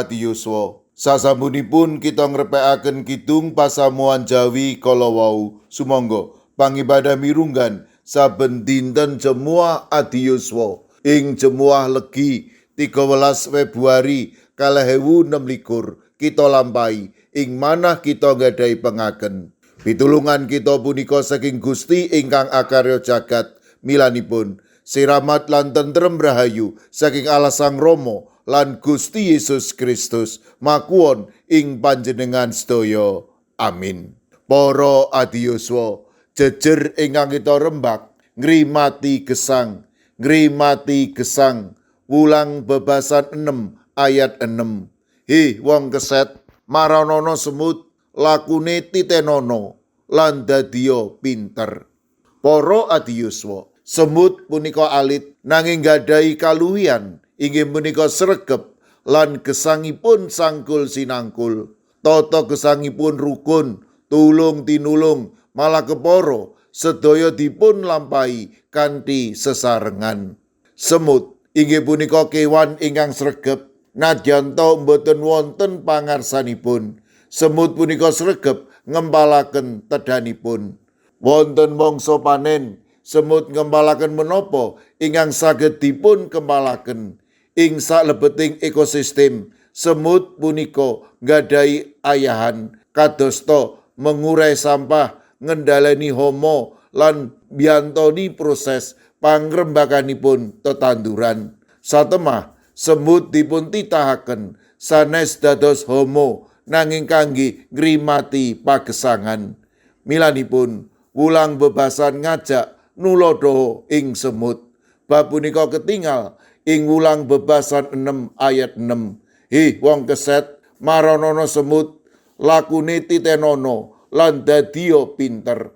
adiyuswa, sasampunipun kita ngrepekaken kidung pasamuan Jawi kala wau. Sumangga pangibadah mirunggan saben dinten Jemuah adiyuswa ing Jemuah Legi 13 Februari 2026 kita lampahi ing manah kita nggadahi pengaken. Pitulungan kita punika saking Gusti ingkang akarya jagat, milanipun siramat lan tentrem rahayu saking Allah Sang Rama lan Gusti Yesus Kristus makuwon ing panjenengan sedaya. Amin. Para adiyuswa, jejer ingkang kita rembak ngrimati gesang, ngrimati gesang. Wulang Bebasan 6 ayat 6. Hi wong keset, maranono semut, lakune titenono lan dadiya pinter. Para adiyuswa, semut punika alit nanging gadahi kaluwihan, inggih punika sregep lan gesangipun sangkul sinangkul. Tata gesangipun rukun, tulung tinulung, malah kepara sedaya dipun lampahi kanthi sesarengan. Semut inggih punika kewan ingkang sregep, nadyan ta mboten wonten pangarsanipun. Semut punika sregep ngempalaken tedhanipun. Wonten mangsa panen, semut ngempalaken menapa ingkang saged dipun kempalaken. Ing salebeting ekosistem, semut punika nggadahi ayahan kadosta mengurai sampah, ngendhaleni hama lan mbiyantoni proses pangrembakanipun tetanduran. Satemah semut dipun titahaken sanes dados hama nanging kangge ngrimati pagesangan. Milanipun wulang bebasan ngajak nuladha ing semut. Bab punika ketingal ing Wulang Bebasan 6 ayat 6. Hi wong keset, maranono semut, lakune titenono lan dadiya pinter.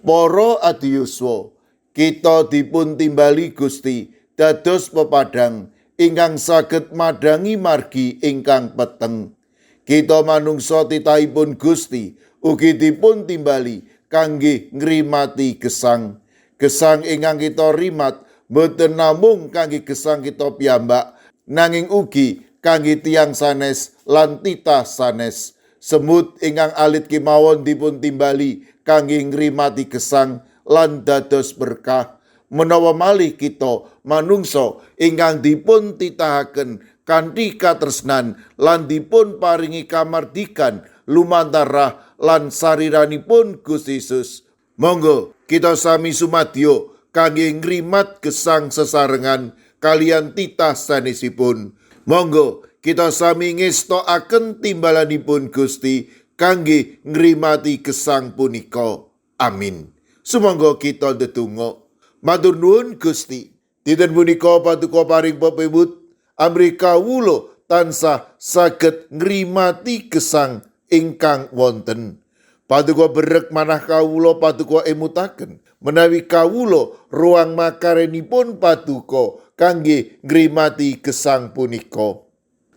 Para adiyuswa, kita dipun timbali Gusti dados pepadang ingkang saged madangi margi ingkang peteng. Kita manungsa titahipun Gusti ugi dipun timbali kangge ngrimati gesang. Gesang ingkang kita rimat boten namung kangge gesang kita piyambak, nanging ugi kangge tiyang sanes lan titah sanes. Semut ingkang alit kemawon dipun timbali kangge ngrimati gesang lan dados berkah. Menawa malih kita manungsa ingkang dipun titahaken kanthi katresnan lan dipun paringi kamardikan lumantar rah lan sariranipun Gusti Yesus. Monggo kita sami sumadyo kangge ngrimat gesang sesarengan kaliyan titah sanesipun. Monggo kita sami ngestokaken timbalanipun Gusti kangge ngrimati gesang punika. Amin. Sumangga kita ndedonga. Matur nuwun Gusti. Dinten punika paduka paring pepewut amrih kawula tansah saged ngrimati gesang ingkang wonten. Paduka berek manah kawula, paduka emutaken menawi kawula ruang makarenipun paduka kangge ngrimati gesang punika.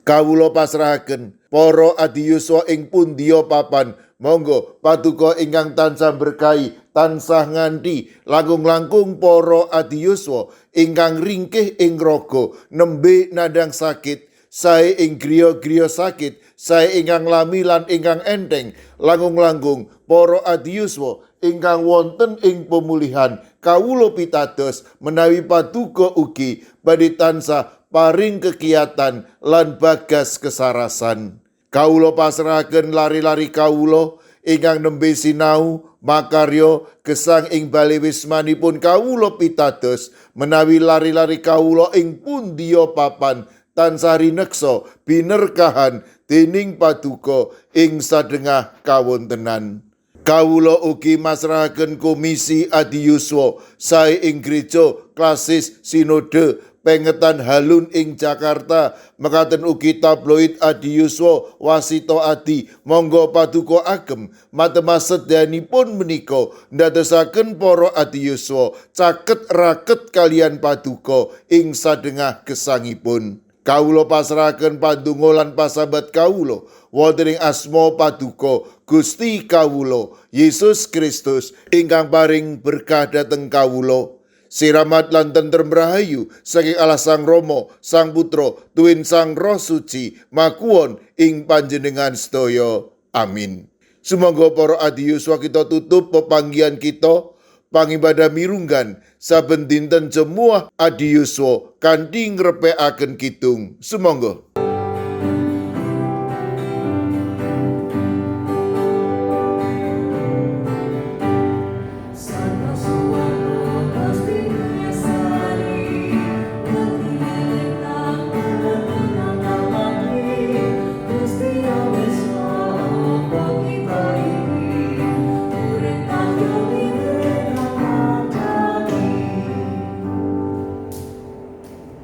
Kawula pasrahaken para adiyuswa ing pundiya papan. Monggo paduka ingkang tansah berkahi tansah nganti langkung-langkung para adiyuswa ingkang ringkih ing raga, nembe nandhang sakit, sae ing griya-griya sakit, sae ingkang lami lan ingkang enteng, langkung-langkung para adiyuswa ingkang wonten ing pemulihan. Kawula pitados menawi paduka ugi badhe tansah paring kegiatan lan bagas kesarasan. Kawula pasrahaken lare-lare kawula ingkang nembe sinau makarya gesang ing bale wismanipun. Kawula pitados menawi lare-lare kawula ing pundiya papan tansah rineksa binerkahan dening paduka ing sadengah kawontenan. Kawula ugi masrahaken komisi adiyuswa sae ing gereja klasis sinode Pengetan Halun ing Jakarta, mekaten ugi tabloid adiyuswa Wasito Adi. Monggo paduka agem matemah sedayanipun menika ndadosaken para adiyuswa caket raket kaliyan paduka ing sadengah gesangipun. Kawula pasrahaken pandonga lan pasambat kawula wonten ing asma paduka Gusti kawula Yesus Kristus ingkang paring berkah dhateng kawula. Siramat lan tentrem rahayu saking Allah Sang Rama, Sang Putra, tuwin Sang Roh Suci makuwon ing panjenengan sedaya. Amin. Sumangga para adiyuswa, kita tutup pepanggihan kita pangibadah mirunggan saben dinten Jemuah Adiyuswa kanthi ngrepekaken kidung. Sumangga.